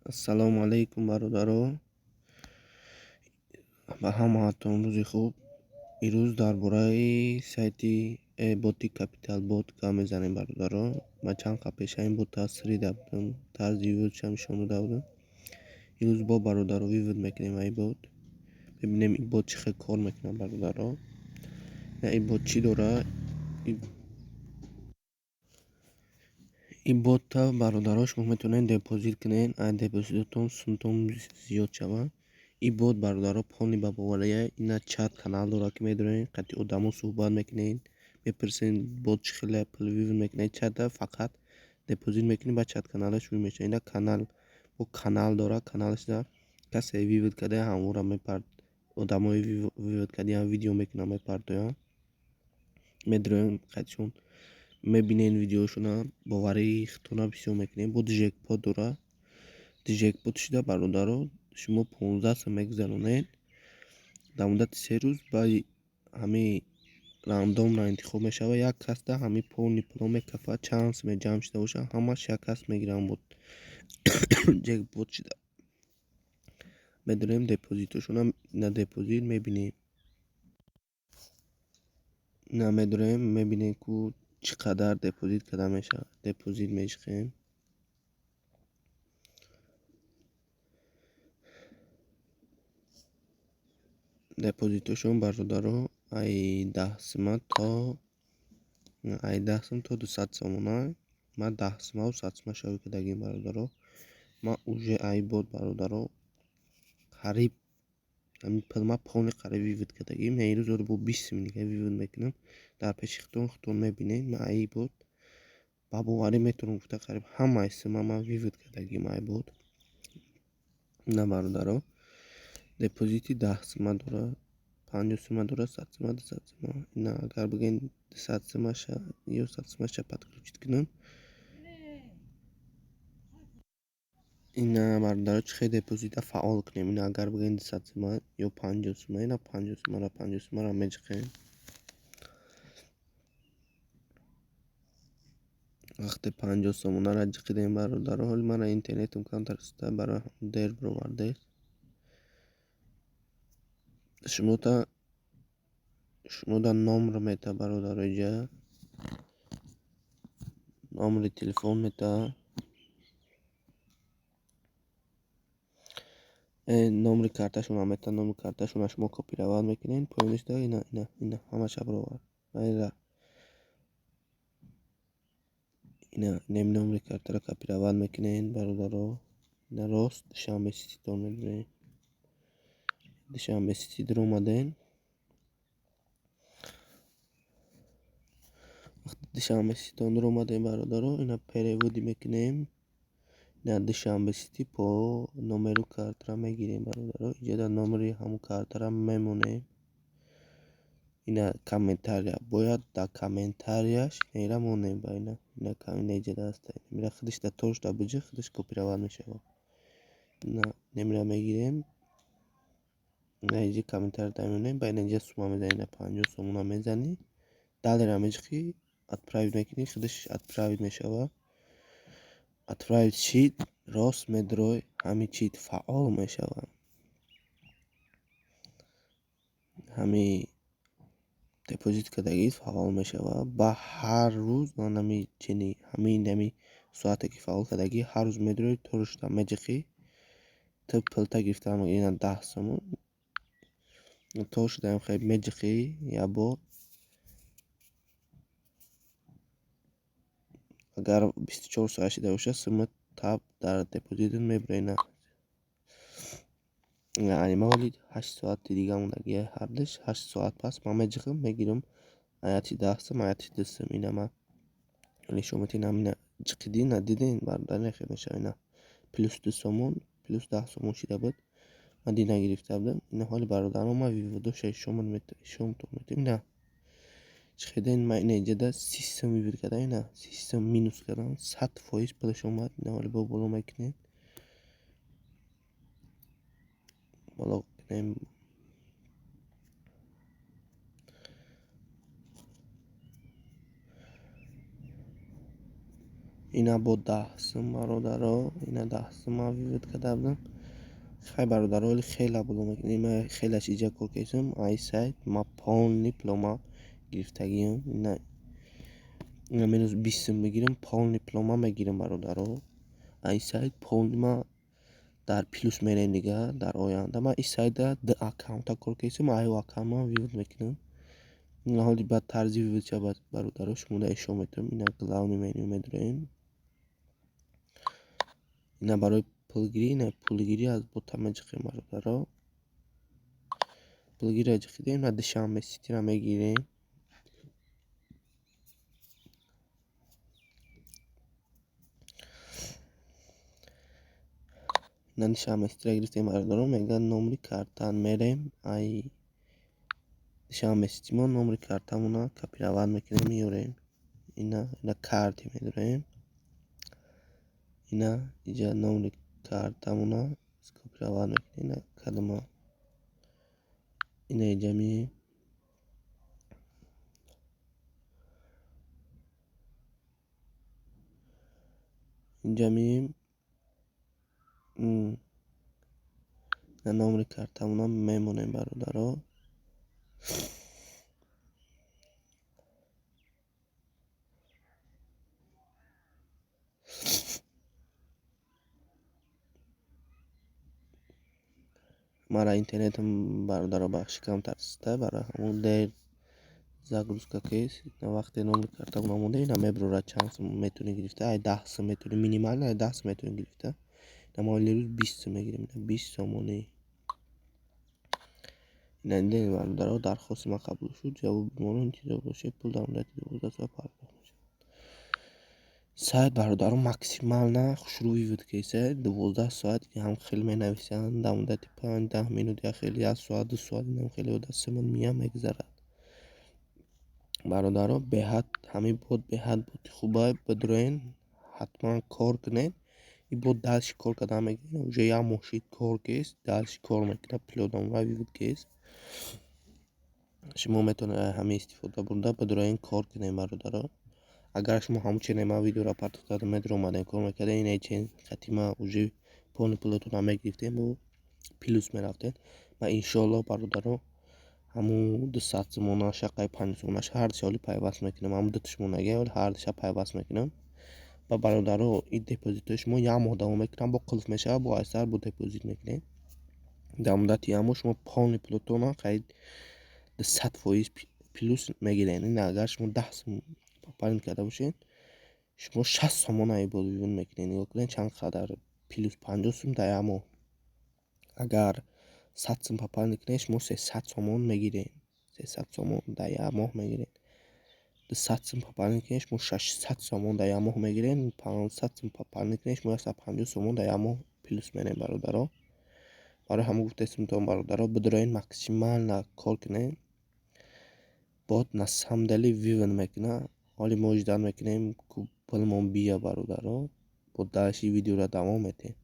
Ассалому алайкум, бародаро, ба ҳамаатон рӯзи хуб. Ирӯз дар бораи сайти боти Капитал Бот гап мезанем, бародаро. Ман чанд қабл пеша ин бота срида будам, тарзи выводшам нишон дода будам. Ирӯз бо бародаро вывод мекунем ай бот. Мебинем, ин бот чӣ хел кор мекунад, бародаро. Ин бот чӣ дорад? Ин бота, бародаро, шумо метавонед депозит кунед, ай депозитотон сумтон зиёд шавад. Ин бот, бародаро, полный ба бовария. Ина чат канал дорад, ки медонед, қати одамо суҳбат мекунед, мепурсед, бот чӣ хеле пул вывод мекунед. Чата фақат депозит мекунед, баъд чат каналаш шурӯъ мешавад. Ина канал бо канал дорад, каналашда касе вывод карда, ҳамонро мепард, одамои вывод кардиам видео мекунанд, мепартоянд. Медроем қайтишон, мебинед видеошона, боварии худтона бисёр мекунед. Бо джекпот дорад. Джекпот шуда, бародаро, шумо 15 сом мегузаронед дар муддати 3 рӯз, баъди ҳамин рандомно интихоб мешавад, як касда ҳамин полный пуло мекафад. Чанд суме ҷамъ шуда бошад, ҳамаш як кас мегирад. Бо джекпот шуда медонем депозитошона. На депозит мебинем, на медорем, мебинем, ку чӣ қадар депозит карда мешавад. Депозит мешиқем. Депозитошон, бародаро, ай 10 сума то ай 10 сум то 200 сомона. Ман 10 сумаву 100 сума шавӣ кардагим, бародаро. Ман уже ай бот, бародаро, қариб ҳамин пул ман полный қариб вывод кардагим. Ирӯз бо 20 суми дига вывод мекунам дар пеши худтон, худтон мебинед. Ман ай бот ба боварӣ метавонам гуфта, қариб ҳамаи сума ман вывод кардагим ай бот. На, бародаро, депозити 10 сума дорад, 50 сума дорад, 100 сума, 200 сума. Ина агар бигӯем, 200 сумаша ё 100 сумаша подключить кунам. Ина, бародаро, чӣ хел депозита фаъол кунем? Ина агар бигӯем, 200 сума ё 50 сума, ина 50 сумара, 50 сумара меҷиқем. Вақте 50 сомонаро ҷиқидем, бародаро, ҳоли мана интернетам камтар истода, барои дер бировардест. Шумода номер мета, бародаро, иҷа номери телефон мета, номери карташона мета. Номери карташона шумо копировать мекунед поёнишда. Ина, ина, ина ҳамаша бировард. Ина инами номери картаро копировать мекунед, бародаро. Ина рост Душанбе Сититон медоред. Душанбе Сити дуромадем. Вақте Душанбе Ситон дуромадем, бародаро, ина переводи мекунем. Ина Душанбе Сити по номеру картара мегирем, бародаро. Иҷода номери ҳамун картара мемонем. Ина комментария бояд, дар комментарияш ира монем ба ина, ина иҷода аста. Ира худиш дар торшда биҷи, худиш копировать мешавад. Ина немира мегирем. Ина иҷа комментария мемонем, ба ина иҷа сума мезанем. Ина 50 сомона мезанӣ, далера меҷиқӣ, отправить мекунӣ, худиш отправить мешавад. Отправить шид, рост медрой, ҳамин чиз фаъол мешавад. Ҳамин депозит кардагит фаъол мешавад. Ба ҳар рӯз нами чини ҳамин нами соате ки фаъол кардагӣ, ҳар рӯз медрои, торушта меҷиқӣ, ту пулта гирифта, ина 10 сомон тор шудаам, хел меҷиқӣ як бор. Агар 24 соат шида бошад, сума таб дар депозитат мебурад. Ина анима ҳоли 8 соати дига мондагия, ҳардуш 8 соат пас ман меҷиқам, мегирам аяти 10 сум, аяти 2 сум. Ина ман нишон медиҳам, ҳамина ҷиқидӣ, на дидем, бародар, нехел мешавад. Ина плюс 2 сомон, плюс 10 сомон шида буд, ман дид нагирифта будам. Ина ҳоли, бародаро, ман выводоша ишонтон медиҳам. Ина чӣ хелден? Ман ина иҷода 30 сум вывод кардам, ина 30 сум минус кардам, 100% пулаш омад. Ина ҳоли бо боло мекунем, боло кунем. Ина бо 10 сум, бародаро, ина 10 сум ман вывод карда будам. Хай, бародаро, оли хела боло мекунем. Ма хела чиза кор кардам. Ай сайт ма полный пулома гирифтагиам. Ина минус 20 сум мегирам, полный пулома мегирам, бародаро. Ай сайт полный ма дар плюс мерем. Дига дар оянда ман ин сайта ду аккаунта кор кардам, аю аккаунт ман вывод мекунам. Ҳоли баъд тарзи вывод шавад, бародаро, шумо дар ишо метавонем. Ина главный меню медорем. Ина барои пулгирӣ, ина пулгирӣ аз бота меҷиқем, бародаро. Пулгириро ҷиқидем, ина Душанбе Ситиро мегирем. Ина Душанбе Ситиро гирифтем, бародаро. Мегӯяд номери карта. Мерем ай Душанбе Ситимо, номери картамона копировать мекунем, меёрем. Ина карте медорем. Ина иҷа номери картамона скопировать мекунем. Ина кадома, ина иҷа меем. Инҷа меем, номери картамона мемонем, бародаро. Мара интернетам, бародаро, бахши камтар аста, барои ҳамон дер загрузка кест. Вақте номери картамона монда, ина мебурад, чанд сум метавонӣ гирифта. Ай 10 сум метавонӣ, минимально ай 10 сум метавонӣ гирифта. Ма оли рӯз 20 сум мегирем, 20 сомонӣ. Ина дидед, бародаро, дархости ман қабул шуд. Ҷавоби моро интизор бошед, пул дар муддати 12 соат пардохт мешавад. Сайт, бародаро, максимально хушрӯ вывод кеса. 12 соат ҳам хел менависанд, дар муддати 5-10 минут як хел, як соат, 2 соат инам хеле дастамон мия мегузарад. Бародаро, беҳад ҳамин бот, беҳад боти хубай. Бидроен, ҳатман кор кунед. И бот дальше кор кардан мегирад. Уже як моҳ шид кор кест, дальше кор мекунад, пулодамра вывод кест. Шумо метавонед ҳамин истифода бурда, бидроен, кор кунед, бародаро. Агар шумо ҳамун чене ман видеоро партофта медиромадем, кор мекардем, ина чен хати ма уже полный пулотонро мегирифтем, бо плюс мерафтем. Ма иншоаллоҳ, бародаро, ҳамун 200 сомонаша қай 50 сомонаша ҳардуша оли пайваст мекунам. Ҳамун дуташмонаги оли ҳардуша пайваст мекунам. Ва, бародаро, ин депозитҳои шумо як моҳ давом мекунад, бо қулф мешавад, бо айсар бо депозит мекунед. Дар муддати як моҳ шумо полный пулотонро қариб 200% плюс мегиред. Ин агар шумо 10 сум пополнить карда бошед, шумо 60 сомон ай бод вывод мекунед. Нигоҳ кунед, чанд қадар плюс, 50 сум дар як моҳ. Агар 100 сум пополнить кунед, шумо 300 сомон мегиред, 300 сомон дар як моҳ мегиред. 200 сум пополнить кунед, шумо 600 сомон дар як моҳ мегиред. 500 сум пополнить кунед, шумо 150 сомон дар як моҳ плюс меред, бародаро. Барои ҳамон гуфтаистам, бародаро, бидроен, максимально кор кунед. Бот на самом деле вывод мекунад. Ҳоли мо ждать мекунем, пулмон бия, бародаро, бо дальше видеоро давом медиҳем.